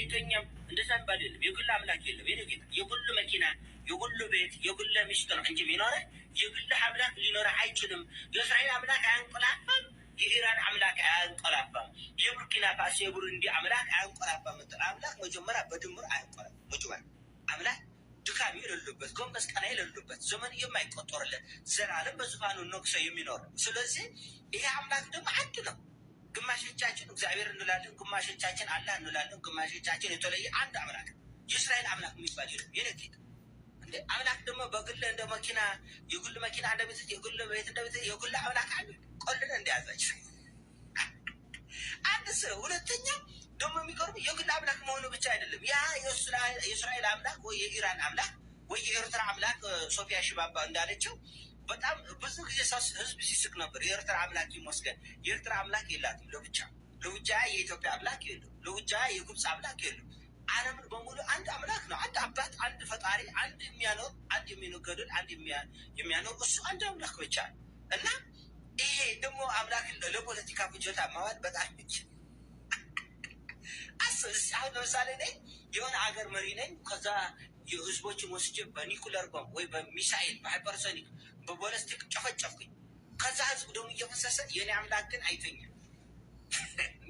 አይተኛም። እንደዛ የሚባል የለም። የግል አምላክ የለም። የኔ ጌታ የግሉ መኪና፣ የግሉ ቤት፣ የግል ሚስት ነው እንጂ የሚኖረህ የግል አምላክ ሊኖረህ አይችልም። የእስራኤል አምላክ አያንቀላፋም። የኢራን አምላክ አያንቀላፋም። የቡርኪና ፋሶ የቡሩንዲ አምላክ አያንቀላፋም። አምላክ መጀመሪያ በድምር አያንቀላፋም። መጀመሪያ አምላክ ድካም የሌሉበት፣ ጎንበስ ቀና የሌሉበት፣ ዘመን የማይቆጠርለት፣ ዘላለም በዙፋኑ ነግሶ የሚኖር። ስለዚህ ይሄ አምላክ ደግሞ አንድ ነው። ግማሾቻችን እግዚአብሔር እንላለን፣ ግማሾቻችን አላህ እንላለን፣ ግማሾቻችን የተለየ አንድ አምላክ። የእስራኤል አምላክ የሚባል የለም። የኔ ጌታ እንደ አምላክ ደግሞ በግል እንደ መኪና የግል መኪና እንደ ቤት፣ የግል ቤት እንደ ቤት የግል አምላክ አለ። ቆልን እንደያዛች አንድ ስለ ሁለተኛ ደግሞ የሚቀርቡ የግል አምላክ መሆኑ ብቻ አይደለም። ያ የእስራኤል አምላክ ወይ የኢራን አምላክ ወይ የኤርትራ አምላክ ሶፊያ ሽባባ እንዳለችው በጣም ብዙ ጊዜ ህዝብ ሲስቅ ነበር። የኤርትራ አምላክ ይመስገን። የኤርትራ አምላክ የላትም ለብቻ፣ ለብቻ የኢትዮጵያ አምላክ የለም፣ ለብቻ የግብፅ አምላክ የለም። ዓለምን በሙሉ አንድ አምላክ ነው። አንድ አባት፣ አንድ ፈጣሪ፣ አንድ የሚያኖር፣ አንድ የሚገድል፣ አንድ የሚያኖር እሱ አንድ አምላክ ብቻ ነው። እና ይሄ ደግሞ አምላክ ለፖለቲካ ፍጆታ ማዋል በጣም አስብ። አሁን ለምሳሌ እኔ የሆነ አገር መሪ ነኝ። ከዛ የህዝቦችን ወስጄ በኒኩለር ቦምብ ወይ በሚሳኤል በ hypersonic በ ballistic ጨፈጨፍኩኝ። ከዛ ህዝቡ ደግሞ እየፈሰሰ የኔ አምላክ ግን አይተኛም።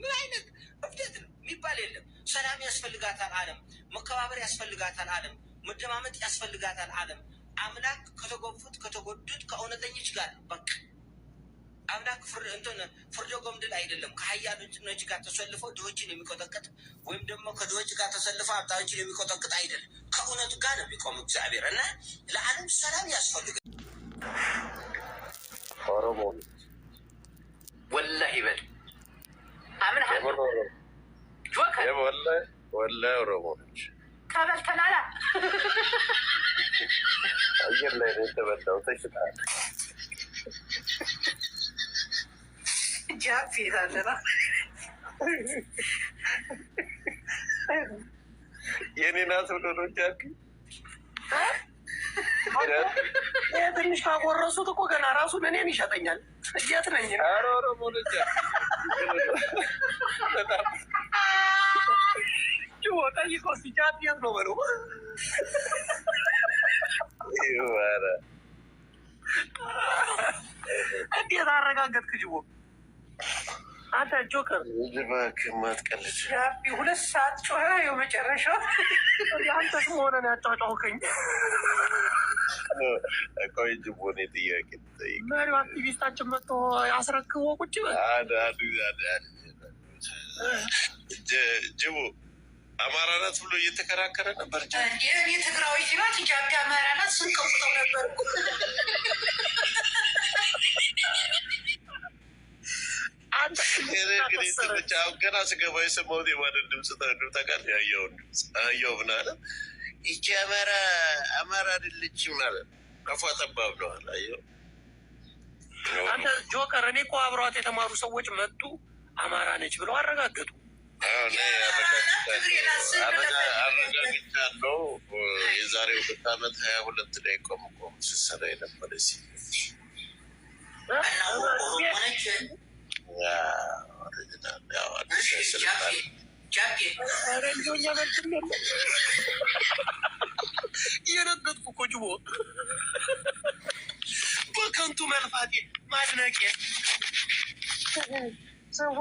ምን አይነት እብደት ነው የሚባል የለም። ሰላም ያስፈልጋታል ዓለም፣ መከባበር ያስፈልጋታል ዓለም፣ መደማመጥ ያስፈልጋታል ዓለም። አምላክ ከተገፉት፣ ከተጎዱት፣ ከእውነተኞች ጋር ነው። በቃ አምላክ እንትን ፍርደ ገምድል አይደለም። ከሀያሎች ጋር ተሰልፎ ድሆችን የሚቆጠቅጥ ወይም ደግሞ ከድሆች ጋር ተሰልፎ ሀብታሞችን የሚቆጠቅጥ አይደለም። ከእውነቱ ጋር ነው የሚቆም እግዚአብሔር እና ለዓለም ሰላም ያስፈልጋል። ኦሮሞ። ወላሂ በል አምንሃል። ጆከር። ወላሂ ኦሮሞ ነች። ተበልተናላ። አየር ላይ ነው የተበላው። ተሽጣል። ጃፒ አለና የኔ ናት ብሎ ነው ጃፒ። ትንሽ ካጎረሱት እኮ ገና ራሱን እኔን ይሸጠኛል። የት ነኝ? ኧረ ኦሮሞ ነች። በጣም ጠይቀው እስኪ ጃፒ የት ነው በለው። ይባረ እንዴት አረጋገጥክ ጅቦ? አንተ ጆከር። እባክህ ማትቀልድ። ጃፒ 2 ሰዓት ጮኸ። የመጨረሻው አንተስ መሆነን ያጫጫውከኝ። ቆይ ጅቦ፣ እኔ ጥያቄ ልጠይቅ። መሪው አክቲቪስታችን መጥቶ አስረክቦ ቁጭ በል። አንድ አንድ አንድ አንድ ጅቦ አማራ ናት ብሎ እየተከራከረ ነበር። እንዴ እኔ ትግራዊት ናት ጃፒ አማራ ናት ስንቀውጠው ነበር እኮ። ገና ስገባ የሰማሁት የማንን ድምፅ ታውቃለህ? ያየውን ድምፅ አየው። ምን አለ? ይቺ አማራ አማራ አይደለችም ማለት አፏ ጠባብ ነው አለ። አየው። አንተ ጆከር፣ እኔ እኮ አብረዋት የተማሩ ሰዎች መጡ አማራ ነች ብለው አረጋገጡ። አረጋግጫለሁ። የዛሬ 2 ዓመት 22 ላይ ቆም ቆም ስትሰራ የነበረ ሴት እና ኦሮሞ ነች። Original ያው አዲስ ስልጣን ጃፒ። ኧረ እንደው እኛ መልስም የለም። እየነገጥኩ እኮ ጅቦ፣ በከንቱ መልፋቴ ማድነቄ ሰዋ።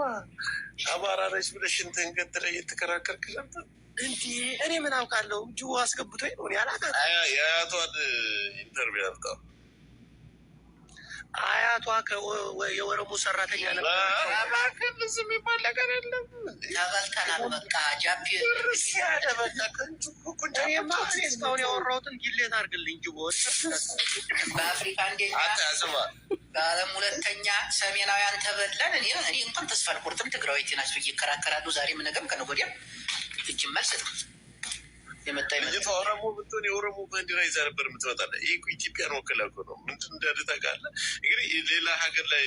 አማራ ነች ብለሽ እንትን ገትረህ እየተከራከርክ ነበር። እንዲ እኔ ምን አውቃለሁ? ጅቦ አስገብቶኝ ነው፣ እኔ አላውቃትም። የአያቷን interview አምጣው። አያቷ የኦሮሞ ሰራተኛ ነበር። እባክህ እንደዚህ የሚባል ነገር የለም። ተበልተናል። በቃ ጃፒ። እርስ ያለ በቃ ከንቱ ቁንጫ። እኔማ እኔ እስካሁን ያወራሁትን delete አድርግልኝ ጅቦ። በአፍሪካ አንደኛ አንተ ስማ፣ በዓለም ሁለተኛ ሰሜናውያን ተበላን። እኔ እንኳን ተስፋ አልቆርጥም። ትግራዊት ናት ብዬ ይከራከራሉ። ዛሬም ነገም ከነገ ወዲያም እጅም አልሰጥም። የመጣ ይመጣ። ልጅቷ ኦሮሞ ብትሆን የኦሮሞ ባንዲራ ይዛ ነበር የምትመጣ። ይህ እኮ ኢትዮጵያን ወክላ እኮ ነው። ምንድን እንዳለ ታውቃለህ? እንግዲህ ሌላ ሀገር ላይ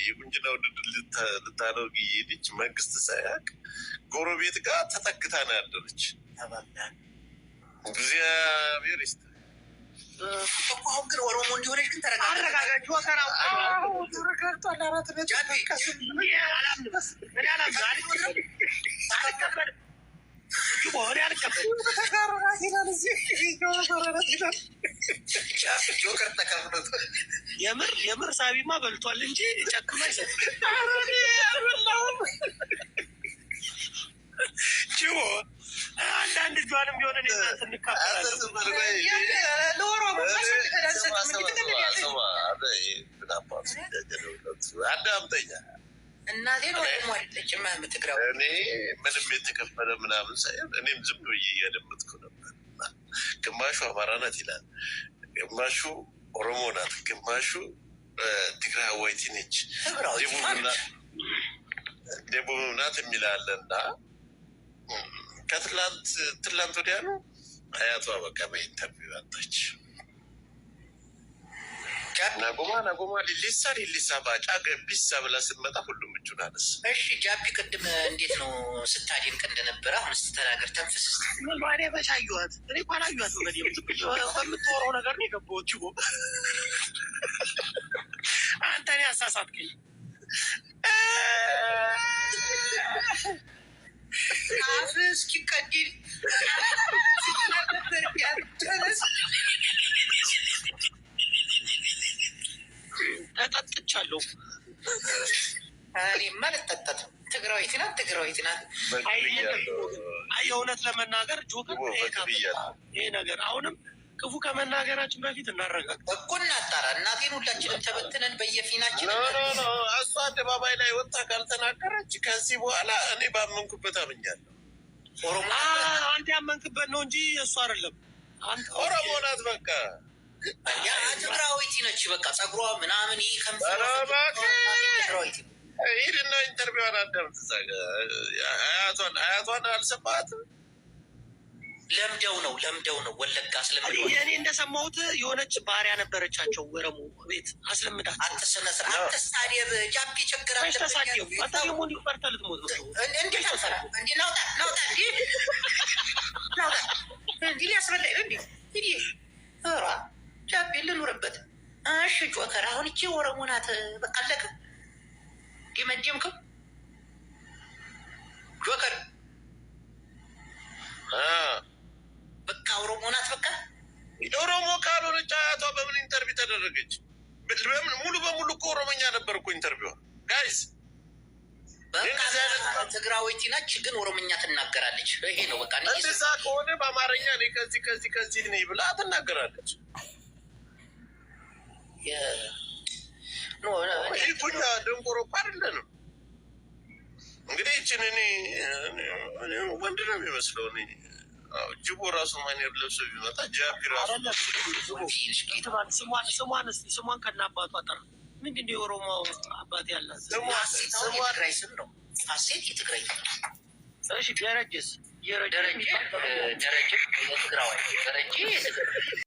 የቁንጅና ውድድር ልታደርግ እየሄደች መንግስት ሳያውቅ ጎረቤት ጋር ተጠግታ ነው ያደረች። ተበላን። እግዚአብሔር ይስጥ። እኮ አሁን ግን ኦሮሞ እንዲሆነች ግን ተረጋግጧል። አረጋጋ ጆከር። ተረጋግጧል። 4 ነጥብ። ጃፒ። እኔ አላምንም። እኔ አላምንም። አልቀበልም። ጅቦ። አልቀበልም። ተጋርናት ይላል እዚህ ተጋርናት ይላል። ጆከር ተከፍሎት የምር የምር ሳቢማ በልቷል እንጂ ጨክኖ አይሰጥም። ኧረ እኔ አልበላሁም። ጅቦ አንዳንድ እጇንም ቢሆን እኔ እናንተ አንተ እንካፈላለን። ዝም በል ቆይ። ለኦሮሞ ስማ ስማ ስማ ስማ፣ አንተ ይሄ ምን አባቱ አዳምጠኛ። እናቴን ኦሮሞ አይደለችም ትግራዊ። እኔ ምንም የተከፈለ ምናምን ሳይሆን እኔም ዝም ብዬ እያደመጥኩ ነበር። እና ግማሹ አማራ ናት ይላል፣ ግማሹ ኦሮሞ ናት፣ ግማሹ ትግራዋይቲ ነች፣ ትግራዊ ደቡብ ናት የሚል አለ። እና ከትላንት ትላንት ወዲያ ነው አያቷ በቃ በ interview አጣች። ናጎማ ናጎማ ሊሊሳ ሊሊሳ ባጫ ገቢሳ ብላ ስትመጣ ሁሉም እጁን አነሳ። እሺ ጃፒ፣ ቅድም እንዴት ነው ስታደንቅ እንደነበረ አሁን ስትተናገር ተንፍስ እስኪ። ምን ባሪያ መች አየኋት? እኔ እኮ አላየኋትም። በደምብ ዝም ብዬ በምትወራው ነገር ነው የገባሁት። ጅቦ አንተ እኔ አሳሳትከኝ። አፍ እስኪቀድል ነበር ያደረስ ተጠጥቻለሁ። እኔማ አልጠጣትም። ትግራዊት ናት፣ ትግራዊት ናት። በግብያለሁ። አይ የእውነት ለመናገር ጆከር ጅቦ በግብያለሁ። ይሄ ነገር አሁንም ክፉ ከመናገራችን በፊት እናረጋግጥ። እኮ እናጣራ። እናቴን ሁላችንም ተበትነን በየፊናችን No, no, no፣ እሷ አደባባይ ላይ ወጥታ ካልተናገረች ከዚህ በኋላ እኔ ባመንኩበት አምኛለሁ። ኦሮሞ አንተ ያመንክበት ነው እንጂ እሱ አይደለም። አንተ ኦሮሞ ናት በቃ። ያ ትግራዊት ነች። በቃ ጸጉሯ ምናምን ይህ ከንፈሯ ኧረ እባክህ። ትግራዊት ሂድና interview ዋን አዳምጥ። እዛ ጋ አያቷን አልሰማሃትም? ለምደው ነው ለምደው ነው ወለጋ ስለምደው እኔ እንደሰማሁት የሆነች ባሪያ ነበረቻቸው ወረሙ ቤት አስለምዳቸው። አንተ ስነ ስርዓት አትሳደብ። ጃፒ ችግር መች ተሳደቡ? አለበት። አንተ ደግሞ እንዲሁ ፈርተህ ልትሞት ነው። እንዴት አልፈራ እንዴ? ናውጣ ናውጣ እንዴ ናውጣ እንዲህ ሊያስበላኝ ነው እንዴ? እንዲህ ኧረ ጃፒ ልኑርበት። እሺ ጆከር፣ አሁን እቺ ኦሮሞ ናት። በቃ አለቀ። ደመደምከው ጆከር። በቃ ኦሮሞ ናት። በቃ ኦሮሞ ካልሆነች አያቷ በምን interview ተደረገች? በምን ሙሉ በሙሉ እኮ ኦሮሞኛ ነበር እኮ interview guys። በቃ እንደዚህ አይነት ትግራዊት ነች፣ ግን ኦሮምኛ ትናገራለች። ይሄ ነው በቃ። እኔ እንደዛ ከሆነ በአማርኛ እኔ ከዚህ ከዚህ ከዚህ ነኝ ብላ ትናገራለች። No ይህ እኮ እኛ ደንቆሮ እኮ አይደለንም። እንግዲህ ይችን እኔ እኔ ወንድ ነው የሚመስለው። እኔ አዎ፣ ጅቦ ራሱ ማኔር ለብሶ ቢመጣ ጃፒ ራሱ አይደለም ስሟን ስሟን እስኪ ስሟን ከነ አባቷ ጠራ። ምንድን ነው የኦሮሞ አባት ያላት? ሀሴት አሁን የትግራይ ስም ነው። ሀሴት የትግራይ እሺ ደረጀስ? ደረጀ ደረጀ የትግራዋይ ደረጀ የትግራይ